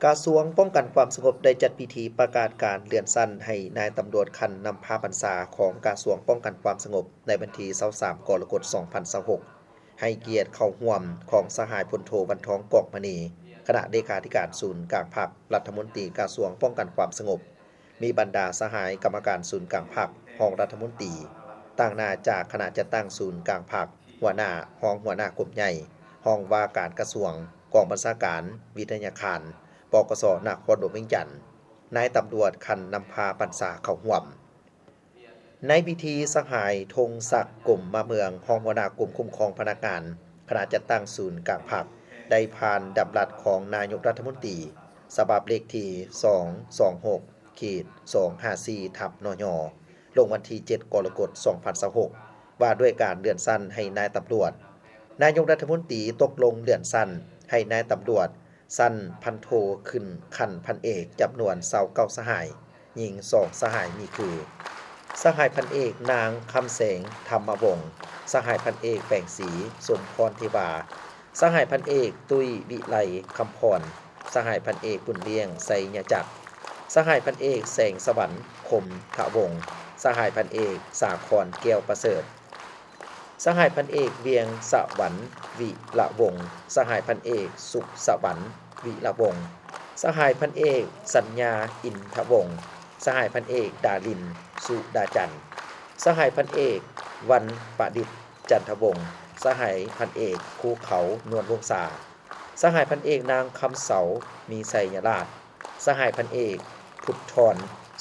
ກະຊວງປ້ອງກັນຄວາມສະຫງົບໄດ້ຈັດພິທີປະກາດການເລື່ອນຊັ້ນໃຫ້ນາຍຕຳຫຼວດຂັ້ນນຳພາບັນຊາຂອງກະຊວງປ້ອງກັນຄວາມສະຫງົບໃນວັນທີຊາວສາມ ກໍລະກົດ ສອງພັນຊາວຫົກ ໃຫ້ກຽດເຂົ້າຮ່ວມຂອງສະຫາຍພົນໂທ ວັນທອງ ກອກມະນີ ຄະນະເລຂາທິການສູນກາງພັກ, ລັດຖະມົນຕີກະຊວງປ້ອງກັນຄວາມສະຫງົບ, ມີບັນດາສະຫາຍກຳມະການສູນກາງພັກ, ຮອງລັດຖະມົນຕີ, ຕາງໜ້າຈາກຄະນະຈັດຕັ້ງສູນກາງພັກ, ຫົວໜ້າ, ຮອງຫົວໜ້າກົມໃຫຍ່, ຮອງວ່າການກະຊວງ, ກອງບັນຊາການ, ວິທະຍາຄານ, ປກສ ນະຄອນຫຼວງວຽງຈັນ, ນາຍຕຳຫຼວດຂັ້ນນຳພາບັນຊາເຂົ້າຮ່ວມ. ໃນພິທີ ສະຫາຍ ທົງສັກ ກົມມະເມືອງ ຮອງຫົວໜ້າກົມຄຸ້ມຄອງພະນັກງານ ຄະນະຈັດຕັ້ງສູນກາງພັກ ໄດ້ຜ່ານດຳລັດຂອງນາຍົກລັດຖະມົນຕີ ສະບັບເລກທີສອງສອງຫົກ ຂີດ ສອງຫ້າສີ່ ທັບ ນຍ ລົງວັນທີເຈັດ ກໍລະກົດ ສອງພັນຊາວຫົກ ວ່າດ້ວຍການເລື່ອນຊັ້ນໃຫ້ນາຍຕຳຫຼວດ. ນາຍົກລັດຖະມົນຕີຕົກລົງເລື່ອນຊັ້ນໃຫ້ນາຍຕຳຫຼວດ ຊັ້ນພັນໂທຂຶ້ນຂັ້ນພັນເອກ ຈຳນວນຊາວເກົ້າສະຫາຍ, ຍິງສອງສະຫາຍ ມີຄື ສະຫາຍພັນເອກ ນາງ ຄຳແສງ ທຳມະວົງ, ສະຫາຍພັນເອກ ແປງສີ ສົມພອນເທວາ, ສະຫາຍພັນເອກ ຕຸ້ຍ ວິໄລ ຄຳພອນ, ສະຫາຍພັນເອກ ບຸນລ້ຽງ ໄຊຍະຈັກ, ສະຫາຍພັນເອກ ແສງສະຫວັນ ຄົມທະວົງ, ສະຫາຍພັນເອກ ສາຄອນ ແກ້ວປະເສີດ. ສະຫາຍພັນເອກ ວຽງສະຫວັນ ວິລະວົງ, ສະຫາຍພັນເອກ ສຸກສະຫວັນ ວິລະວົງ, ສະຫາຍພັນເອກ ສັນຍາ ອິນທະວົງ, ສະຫາຍພັນເອກ ດາລິນ ສຸດາຈັນ, ສະຫາຍພັນເອກ ວັນປະດິດ ຈັນທະວົງ, ສະຫາຍພັນເອກ ພູເຂົາ ນວນວົງສາ, ສະຫາຍພັນເອກ ນາງ ຄຳເສົາ ມີໄຊຍະລາດ, ສະຫາຍພັນເອກ ພຸດທອນ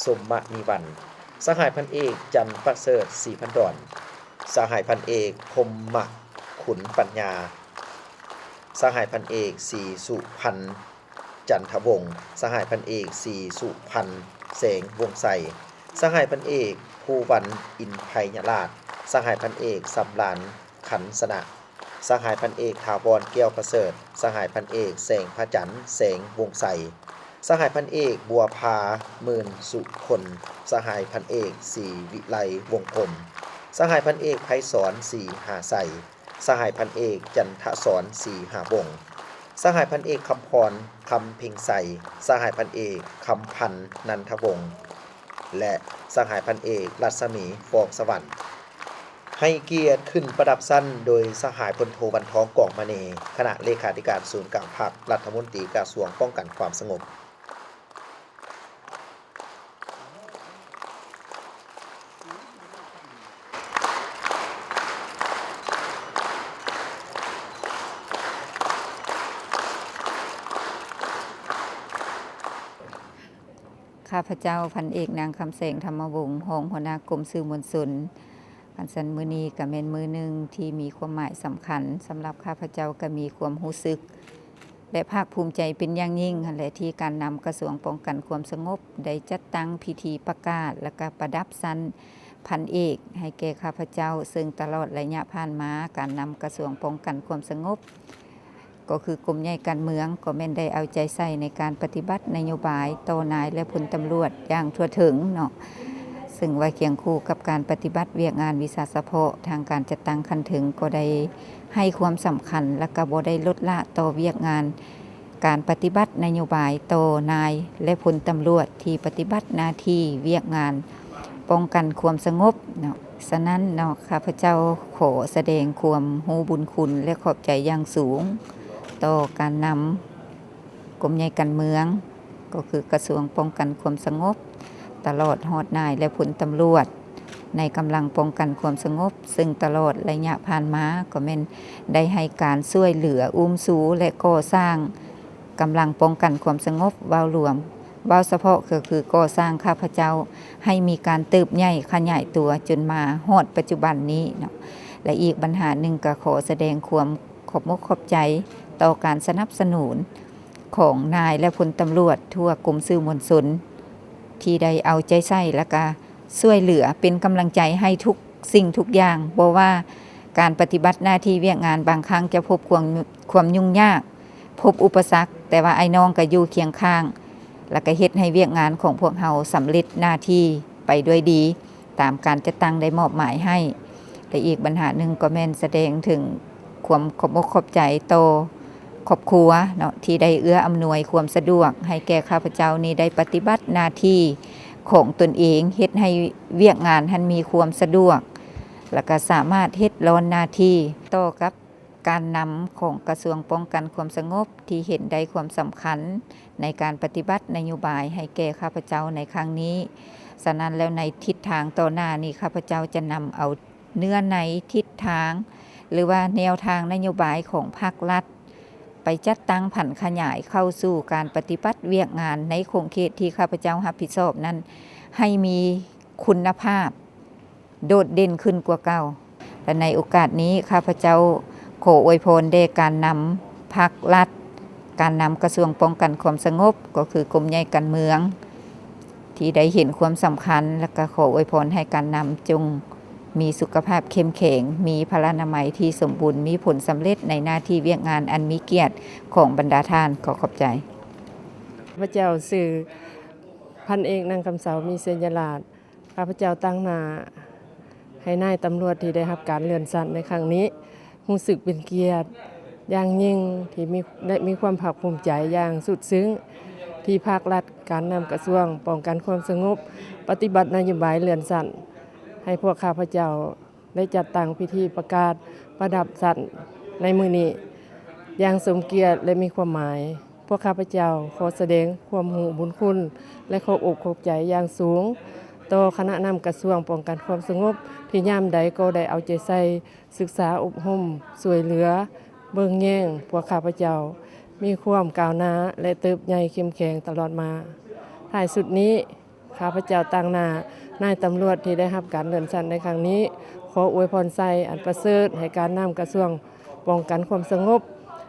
ສົມມະນີວັນ, ສະຫາຍພັນເອກ ຈັນປະເສີດ ສີພັນດອນ, ສະຫາຍພັນເອກ ພົມມະ ຂຸນປັນຍາ, ສະຫາຍພັນເອກ ສີສຸພັນ ຈັນທະວົງ, ສະຫາຍພັນເອກ ສີສຸພັນ ແສງວົງໄຊ, ສະຫາຍພັນເອກ ພູວັນ ອິນໄພຍະລາດ, ສະຫາຍພັນເອກ ສຳລານ ຂັນຊະນະ, ສະຫາຍພັນເອກ ຖາວອນ ແກ້ວປະເສີດ, ສະຫາຍພັນເອກ ແສງພະຈັນ ແສງວົງໄຊ, ສະຫາຍພັນເອກ ບົວພາ ໝື່ນສຸຄົນ, ສະຫາຍພັນເອກ ສີວິໄລ ວົງພົມ, ສະຫາຍພັນເອກ ໄພສອນ ສີຫາໄຊ, ສະຫາຍພັນເອກ ຈັນທະສອນ ສີຫາວົງ, ສະຫາຍພັນເອກ ຄຳພອນ ຄຳເພັງໄຊ, ສະຫາຍພັນເອກ ຄຳພັນ ນັນທະວົງ ແລະ ສະຫາຍພັນເອກ ລັດສະໝີ ຟອງສະຫວັນ. ໃຫ້ກຽດຂຶ້ນປະດັບຊັ້ນໂດຍສະຫາຍພົນໂທ ວັນທອງ ກອງມະນີ ຄະນະເລຂາທິການສູນກາງພັກ, ລັດຖະມົນຕີກະຊວງປ້ອງກັນຄວາມສະຫງົບ. ຂ້າພະເຈົ້າ ພັນເອກ ນາງ ຄຳແສງ ທຳມະວົງ, ຮອງຫົວໜ້າກົມສື່ມວນຊົນ. ຄັນຊັ້ນ ມື້ນີ້ກະແມ່ນມື້ໜຶ່ງທີ່ມີຄວາມໝາຍສຳຄັນ ສຳລັບຂ້າພະເຈົ້າກະມີຄວາມຮູ້ສຶກ ແລະ ພາກພູມໃຈເປັນຢ່າງຍິ່ງຫັ້ນແຫຼະ ທີ່ການນຳກະຊວງປ້ອງກັນຄວາມສະຫງົບ ໄດ້ຈັດຕັ້ງພິທີປະກາດ ແລະ ກະປະດັບຊັ້ນພັນເອກໃຫ້ແກ່ຂ້າພະເຈົ້າ, ເຊິ່ງຕະຫຼອດໄລຍະຜ່ານມາ ການນຳກະຊວງປ້ອງກັນຄວາມສະຫງົບ ກໍຄືກົມໃຫຍ່ການເມືອງ ກໍແມ່ນໄດ້ເອົາໃຈໃສ່ໃນການປະຕິບັດນະໂຍບາຍຕໍ່ນາຍ ແລະ ພົນຕຳຫຼວດຢ່າງທົ່ວເຖິງເນາະ, ເຊິ່ງວ່າຄຽງຄູ່ກັບການປະຕິບັດວຽກງານວິຊາສະເພາະ, ທາງການຈັດຕັ້ງຂັ້ນເທິງກໍໄດ້ໃຫ້ຄວາມສຳຄັນ ແລະ ກໍບໍ່ໄດ້ລົດລະຕໍ່ວຽກງານການປະຕິບັດນະໂຍບາຍຕໍ່ນາຍ ແລະ ພົນຕຳຫຼວດທີ່ປະຕິບັດໜ້າທີ່ວຽກງານປ້ອງກັນຄວາມສະຫງົບເນາະ. ສະນັ້ນເນາະ ຂ້າພະເຈົ້າຂໍສະແດງຄວາມຮູ້ບຸນຄຸນ ແລະ ຂອບໃຈຢ່າງສູງຕໍ່ການນຳ ກົມໃຫຍ່ການເມືອງ ກໍຄືກະຊວງປ້ອງກັນຄວາມສະຫງົບ, ຕະຫຼອດຮອດນາຍ ແລະ ພົນຕຳຫຼວດໃນກຳລັງປ້ອງກັນຄວາມສະຫງົບ, ເຊິ່ງຕະຫຼອດໄລຍະຜ່ານມາກໍແມ່ນໄດ້ໃຫ້ການຊ່ວຍເຫຼືອອຸ້ມຊູ ແລະ ກໍ່ສ້າງ ກຳລັງປ້ອງກັນຄວາມສະຫງົບເວົ້າລວມ, ເວົ້າສະເພາະກໍຄືກໍ່ສ້າງຂ້າພະເຈົ້າໃຫ້ມີການເຕີບໃຫຍ່ຂະຫຍາຍຕົວຈົນມາຮອດປັດຈຸບັນນີ້ເນາະ. ແລະ ອີກບັນຫາໜຶ່ງກໍຂໍສະແດງຄວາມຂອບອົກຂອບໃຈຕໍ່ການສະໜັບສະໜູນຂອງນາຍ ແລະ ພົນຕຳຫຼວດທົ່ວກົມສື່ມວນຊົນ ທີ່ໄດ້ເອົາໃຈໃສ່ ແລະ ກະຊ່ວຍເຫຼືອເປັນກຳລັງໃຈໃຫ້ທຸກສິ່ງທຸກຢ່າງ, ບໍ່ວ່າການປະຕິບັດໜ້າທີ່ວຽກງານບາງຄັ້ງຈະພົບຄວາມ ຄວາມຫຍຸ້ງຍາກ ພົບອຸປະສັກ, ແຕ່ວ່າອ້າຍນ້ອງກໍຢູ່ຄຽງຂ້າງ ແລ້ວກໍເຮັດໃຫ້ວຽກງານຂອງພວກເຮົາສຳເລັດໜ້າທີ່ໄປດ້ວຍດີ ຕາມການຈັດຕັ້ງໄດ້ມອບໝາຍໃຫ້. ແລະ ອີກບັນຫາໜຶ່ງກໍແມ່ນສະແດງເຖິງຄວາມຂອບອົກຂອບໃຈຕໍ່ ຄອບຄົວເນາະ ທີ່ໄດ້ເອື້ອອຳນວຍຄວາມສະດວກໃຫ້ແກ່ຂ້າພະເຈົ້ານີ້ໄດ້ປະຕິບັດໜ້າທີ່ຂອງຕົນເອງ, ເຮັດໃຫ້ວຽກງານຫັ້ນມີຄວາມສະດວກ ແລະ ກະສາມາດເຮັດລອນໜ້າທີ່ຕໍ່ກັບການນຳຂອງກະຊວງປ້ອງກັນຄວາມສະຫງົບ ທີ່ເຫັນໄດ້ຄວາມສຳຄັນໃນການປະຕິບັດນະໂຍບາຍໃຫ້ແກ່ຂ້າພະເຈົ້າໃນຄັ້ງນີ້. ສະນັ້ນແລ້ວ ໃນທິດທາງຕໍ່ໜ້ານີ້ ຂ້າພະເຈົ້າຈະນຳເອົາເນື້ອໃນ, ທິດທາງ ຫຼືວ່າແນວທາງນະໂຍບາຍຂອງພັກລັດ ໄປຈັດຕັ້ງຜັນຂະຫຍາຍເຂົ້າສູ່ການປະຕິບັດວຽກງານໃນຂົງເຂດທີ່ຂ້າພະເຈົ້າຮັບຜິດຊອບນັ້ນ ໃຫ້ມີຄຸນນະພາບ ໂດດເດັ່ນຂຶ້ນກວ່າເກົ່າ. ແລະ ໃນໂອກາດນີ້ ຂ້າພະເຈົ້າຂໍອວຍພອນແດ່ການນຳພັກລັດ, ການນຳກະຊວງປ້ອງກັນຄວາມສະຫງົບ ກໍຄືກົມໃຫຍ່ການເມືອງ ທີ່ໄດ້ເຫັນຄວາມສຳຄັນ ແລະ ກະຂໍອວຍພອນໃຫ້ການນຳຈົ່ງມີສຸຂະພາບເຂັ້ມແຂງ, ມີພະລານາໄມທີ່ສົມບູນ, ມີຜົນສຳເລັດໃນໜ້າທີ່ວຽກງານອັນມີກຽດຂອງບັນດາທ່ານ. ຂໍຂອບໃຈ. ຂ້າພະເຈົ້າຊື່ພັນເອກ ນາງ ຄຳເສົາ ມີໄຊຍະລາດ. ຂ້າພະເຈົ້າຕາງໜ້າໃຫ້ນາຍຕຳຫຼວດທີ່ໄດ້ຮັບການເລື່ອນຊັ້ນໃນຄັ້ງນີ້ ຮູ້ສຶກເປັນກຽດຢ່າງຍິ່ງ ທີ່ມີ ໄດ້ມີຄວາມພາກພູມໃຈຢ່າງສຸດຊຶ້ງ ທີ່ພັກລັດ, ການນຳກະຊວງປ້ອງກັນຄວາມສະຫງົບ ປະຕິບັດນະໂຍບາຍເລື່ອນຊັ້ນ ໃຫ້ພວກຂ້າພະເຈົ້າ ໄດ້ຈັດຕັ້ງພິທີປະກາດປະດັບຊັ້ນໃນມື້ນີ້ຢ່າງສົມກຽດ ແລະ ມີຄວາມໝາຍ. ພວກຂ້າພະເຈົ້າຂໍສະແດງຄວາມຮູ້ບຸນຄຸນ ແລະ ຂອບອົກຂອບໃຈຢ່າງສູງຕໍ່ຄະນະນຳກະຊວງປ້ອງກັນຄວາມສະຫງົບ ທີ່ຍາມໃດກໍໄດ້ເອົາໃຈໃສ່ສຶກສາອົບຮົມ ຊ່ວຍເຫຼືອເບິ່ງແຍງພວກຂ້າພະເຈົ້າ ມີຄວາມກ້າວໜ້າ ແລະ ເຕີບໃຫຍ່ເຂັ້ມແຂງຕະຫຼອດມາ. ທ້າຍສຸດນີ້ ຂ້າພະເຈົ້າຕາງໜ້ານາຍຕຳຫຼວດທີ່ໄດ້ຮັບການເລື່ອນຊັ້ນໃນຄັ້ງນີ້ ຂໍອວຍພອນໄຊອັນປະເສີດໃຫ້ການນຳກະຊວງປ້ອງກັນຄວາມສະຫງົບ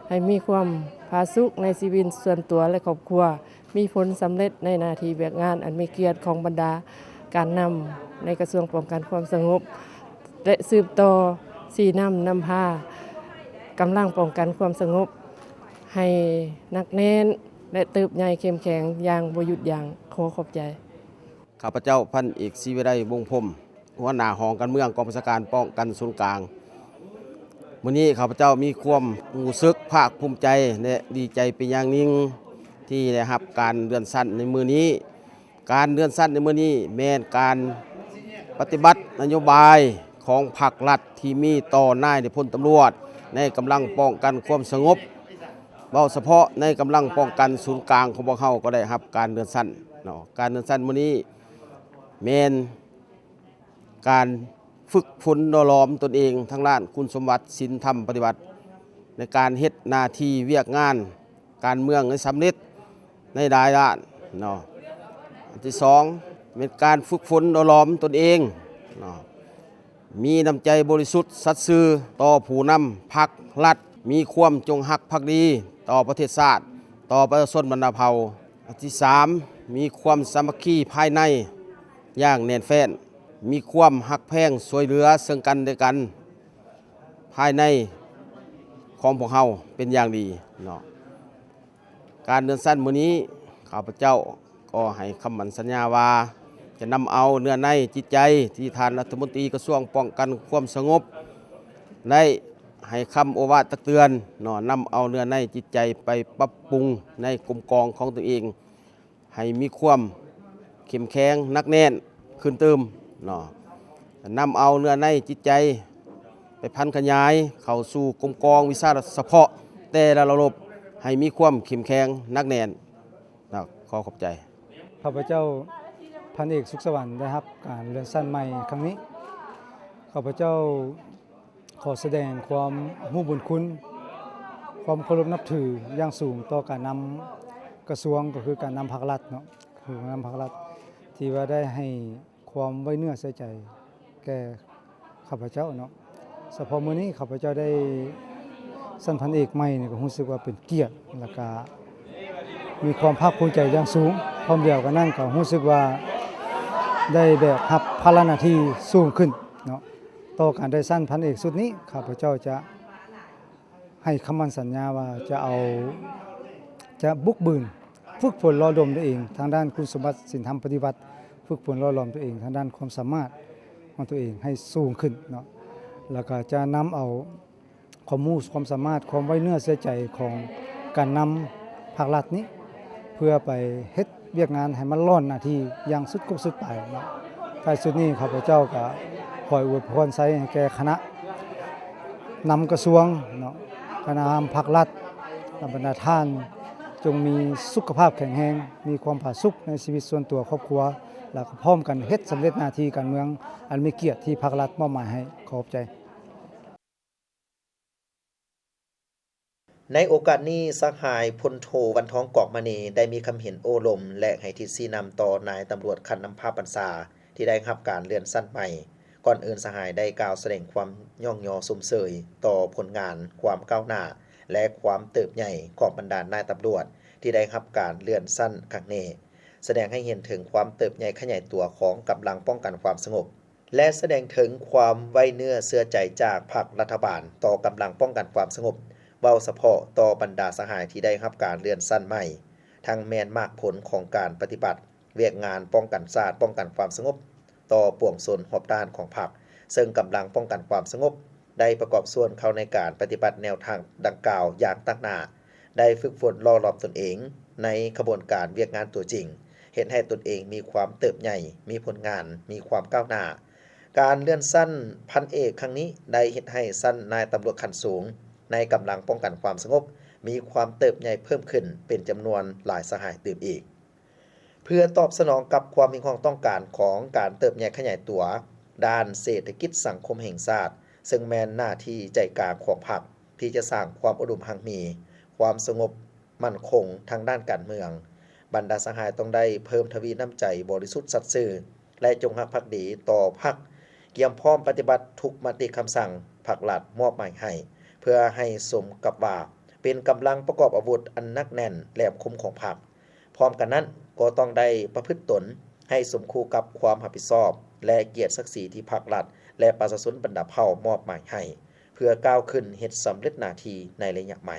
ໃຫ້ມີຄວາມຜາສຸກໃນຊີວິດສ່ວນຕົວ ແລະ ຄອບຄົວ, ມີຜົນສຳເລັດໃນໜ້າທີ່ວຽກງານອັນມີກຽດຂອງບັນດາການນຳໃນກະຊວງປ້ອງກັນຄວາມສະຫງົບ ແລະ ສືບຕໍ່ຊີ້ນຳນຳພາກຳລັງປ້ອງກັນຄວາມສະຫງົບ ໃຫ້ໜັກແໜ້ນ ແລະ ເຕີບໃຫຍ່ເຂັ້ມແຂງຢ່າງບໍ່ຢຸດຢັ້ງ. ຂໍຂອບໃຈ. ຂ້າພະເຈົ້າ ພັນເອກ ສີວິໄລ ວົງພົມ ຫົວໜ້າຫ້ອງການເມືອງ ກອງບັນຊາການປ້ອງກັນສູນກາງ. ມື້ນີ້ຂ້າພະເຈົ້າມີຄວາມຮູ້ສຶກພາກພູມໃຈ ແລະ ດີໃຈເປັນຢ່າງຍິ່ງ ທີ່ໄດ້ຮັບການເລື່ອນຊັ້ນໃນມື້ນີ້. ການເລື່ອນຊັ້ນໃນມື້ນີ້ແມ່ນການປະຕິບັດນະໂຍບາຍຂອງພັກລັດທີ່ມີຕໍ່ນາຍ ແລະ ພົນຕຳຫຼວດໃນກຳລັງປ້ອງກັນຄວາມສະຫງົບ. ເວົ້າສະເພາະໃນກຳລັງປ້ອງກັນສູນກາງຂອງພວກເຮົາກໍໄດ້ຮັບການເລື່ອນຊັ້ນເນາະ. ການເລື່ອນຊັ້ນມື້ນີ້ແມ່ນການຝຶກຝົນຫຼໍ່ຫຼອມຕົນເອງທາງດ້ານຄຸນສົມບັດ, ສິນ, ທຳ, ປະຕິບັດ ໃນການເຮັດໜ້າທີ່ວຽກງານການເມືອງໃຫ້ສຳເລັດໃນຫຼາຍດ້ານເນາະ. ອັນທີສອງ ແມ່ນການຝຶກຝົນຫຼໍ່ຫຼອມຕົນເອງເນາະ. ມີນ້ຳໃຈບໍລິສຸດສັດຊື່ຕໍ່ຜູ້ນຳພັກລັດ, ມີຄວາມຈົງຮັກພັກດີຕໍ່ປະເທດຊາດ, ຕໍ່ປະຊາຊົນບັນດາເຜົ່າ. ອັນທີສາມ ມີຄວາມສາມັກຄີພາຍໃນຢ່າງແໜ້ນແຟ້ນ, ມີຄວາມຮັກແພງຊ່ວຍເຫຼືອເຊິ່ງກັນແລະກັນພາຍໃນຂອງພວກເຮົາເປັນຢ່າງດີເນາະ. ການເລື່ອນຊັ້ນມື້ນີ້ ຂ້າພະເຈົ້າກໍໃຫ້ຄຳໝັ້ນສັນຍາວ່າ ຈະນຳເອົາເນື້ອໃນຈິດໃຈທີ່ທ່ານລັດຖະມົນຕີກະຊວງປ້ອງກັນຄວາມສະຫງົບ ໄດ້ໃຫ້ຄຳໂອວາດຕັກເຕືອນເນາະ, ນຳເອົາເນື້ອໃນຈິດໃຈໄປປັບປຸງໃນກົມກອງຂອງຕົນເອງ ໃຫ້ມີຄວາມເຂັ້ມແຂງໜັກແໜ້ນຂຶ້ນຕື່ມເນາະ, ນຳເອົາເນື້ອໃນຈິດໃຈໄປຜັນຂະຫຍາຍເຂົ້າສູ່ກົມກອງວິຊາສະເພາະແຕ່ລະລະລະບົບ ໃຫ້ມີຄວາມເຂັ້ມແຂງໜັກແໜ້ນເນາະ. ຂໍຂອບໃຈ. ຂ້າພະເຈົ້າ ພັນເອກ ສຸກສະຫວັນ ໄດ້ຮັບການເລື່ອນຊັ້ນໃໝ່ຄັ້ງນີ້ ຂ້າພະເຈົ້າ ຂໍສະແດງຄວາມຮູ້ບຸນຄຸນ, ຄວາມເຄົາລົບນັບຖືຢ່າງສູງຕໍ່ການນຳກະຊວງ, ກໍຄືການນຳພັກລັດເນາະ, ຄືນຳພັກລັດ ທີ່ວ່າໄດ້ໃຫ້ຄວາມໄວ້ເນື້ອເຊື່ອໃຈແກ່ຂ້າພະເຈົ້າເນາະ. ສະເພາະມື້ນີ້ຂ້າພະເຈົ້າໄດ້ຊັ້ນພັນເອກໃໝ່ນີ້ ກໍຮູ້ສຶກວ່າເປັນກຽດ ແລ້ວກະມີຄວາມພາກພູມໃຈຢ່າງສູງ. ພ້ອມດຽວກັນນັ້ນກໍຮູ້ສຶກວ່າໄດ້ແບກຮັບພາລະໜ້າທີ່ສູງຂຶ້ນເນາະ. ຕໍ່ການໄດ້ຊັ້ນພັນເອກຊຸດນີ້ ຂ້າພະເຈົ້າຈະໃຫ້ຄຳໝັ້ນສັນຍາວ່າຈະເອົາ ຈະບຸກບືນຝຶກຝົນຫຼໍ່ດົມຕົວເອງທາງດ້ານຄຸນສົມບັດ, ສິນທຳ, ປະຕິບັດ, ຝຶກຝົນຫຼໍ່ຫຼອມຕົວເອງທາງດ້ານຄວາມສາມາດຂອງຕົວເອງໃຫ້ສູງຂຶ້ນເນາະ, ແລ້ວກໍຈະນຳເອົາຄວາມຮູ້ຄວາມສາມາດ, ຄວາມໄວ້ເນື້ອເຊື່ອໃຈຂອງ ການນຳພາກລັດນີ້ ເພື່ອໄປເຮັດວຽກງານໃຫ້ມັນລ້ອນໜ້າທີ່ຢ່າງສຸດກົກສຸດປາຍເນາະ. ທ້າຍສຸດນີ້ ຂ້າພະເຈົ້າກໍຂໍອວຍພອນໄຊໃຫ້ແກ່ຄະນະນຳກະຊວງເນາະ, ຄະນະນຳພາກລັດ ແລະ ບັນດາທ່ານ ຈົ່ງມີສຸຂະພາບແຂງແຮງ, ມີຄວາມຜາສຸກໃນຊີວິດສ່ວນຕົວຄອບຄົວ ແລະ ກໍພ້ອມກັນເຮັດສຳເລັດໜ້າທີ່ການເມືອງອັນມີກຽດທີ່ພາກລັດມອບໝາຍໃຫ້. ຂອບໃຈ. ໃນໂອກາດນີ້ ສະຫາຍພົນໂທ ວັນທອງ ກອກມະນີ ໄດ້ມີຄຳເຫັນໂອ້ລົມ ແລະ ໃຫ້ທິດຊີ້ນຳຕໍ່ນາຍຕຳຫຼວດຂັ້ນນຳພາບບັນຊາ ທີ່ໄດ້ຮັບການເລື່ອນຊັ້ນໃໝ່. ກ່ອນອື່ນ ສະຫາຍໄດ້ກ່າວສະແດງຄວາມຍ້ອງຍໍຊົມເຊີຍຕໍ່ຜົນງານ, ຄວາມກ້າວໜ້າ ແລະ ຄວາມເຕີບໃຫຍ່ຂອງບັນດານາຍຕຳຫຼວດທີ່ໄດ້ຮັບການເລື່ອນຊັ້ນຄັ້ງນີ້, ສະແດງໃຫ້ເຫັນເຖິງຄວາມເຕີບໃຫຍ່ຂະຫຍາຍຕົວຂອງກຳລັງປ້ອງກັນຄວາມສະຫງົບ ແລະ ສະແດງເຖິງຄວາມໄວ້ເນື້ອເຊື່ອໃຈຈາກພັກລັດຖະບານຕໍ່ກຳລັງປ້ອງກັນຄວາມສະຫງົບ, ເວົ້າສະເພາະຕໍ່ບັນດາສະຫາຍທີ່ໄດ້ຮັບການເລື່ອນຊັ້ນໃໝ່, ທັງແມ່ນໝາກຜົນຂອງການປະຕິບັດວຽກງານປ້ອງກັນຊາດ, ປ້ອງກັນຄວາມສະຫງົບຕໍ່ປວງຊົນຮອບດ້ານຂອງພັກ, ເຊິ່ງກຳລັງປ້ອງກັນຄວາມສະຫງົບ ໄດ້ປະກອບສ່ວນເຂົ້າໃນການປະຕິບັດແນວທາງດັ່ງກ່າວຢ່າງຕັ້ງໜ້າ, ໄດ້ຝຶກຝົນຫຼໍ່ຫຼອມຕົນເອງໃນຂະບວນການວຽກງານຕົວຈິງ, ເຮັດໃຫ້ຕົນເອງມີຄວາມເຕີບໃຫຍ່, ມີຜົນງານ, ມີຄວາມກ້າວໜ້າ. ການເລື່ອນຊັ້ນພັນເອກຄັ້ງນີ້ ໄດ້ເຮັດໃຫ້ຊັ້ນນາຍຕຳຫຼວດຂັ້ນສູງໃນກຳລັງປ້ອງກັນຄວາມສະຫງົບ ມີຄວາມເຕີບໃຫຍ່ເພີ່ມຂຶ້ນເປັນຈຳນວນຫຼາຍສະຫາຍຕື່ມອີກ. ເພື່ອຕອບສະໜອງກັບຄວາມຮຽກຮ້ອງຕ້ອງການຂອງການເຕີບໃຫຍ່ຂະຫຍາຍຕົວດ້ານເສດຖະກິດສັງຄົມແຫ່ງຊາດ, ເຊິ່ງແມ່ນໜ້າທີ່ໃຈກາງຂອງພັກ ທີ່ຈະສ້າງຄວາມອຸດົມຮັ່ງມີ, ຄວາມສະຫງົບໝັ້ນຄົງທາງດ້ານການເມືອງ, ບັນດາສະຫາຍຕ້ອງໄດ້ເພີ່ມທະວີນ້ຳໃຈບໍລິສຸດສັດຊື່ ແລະ ຈົງຮັກພັກດີຕໍ່ພັກ, ກຽມພ້ອມປະຕິບັດທຸກມະຕິຄຳສັ່ງພັກລັດມອບໝາຍໃຫ້, ເພື່ອໃຫ້ສົມກັບວ່າເປັນກຳລັງປະກອບອາວຸດອັນໜັກແໜ້ນແຫຼມຄົມຂອງພັກ. ພ້ອມກັນນັ້ນ ກໍຕ້ອງໄດ້ປະພຶດຕົນໃຫ້ສົມຄູ່ກັບຄວາມຮັບຜິດຊອບ ແລະ ກຽດສັກສີທີ່ພັກລັດ ແລະ ປະຊາຊົນບັນດາເຜົ່າມອບໝາຍໃຫ້, ເພື່ອກ້າວຂຶ້ນເຮັດສຳເລັດໜ້າທີ່ໃນໄລຍະໃໝ່.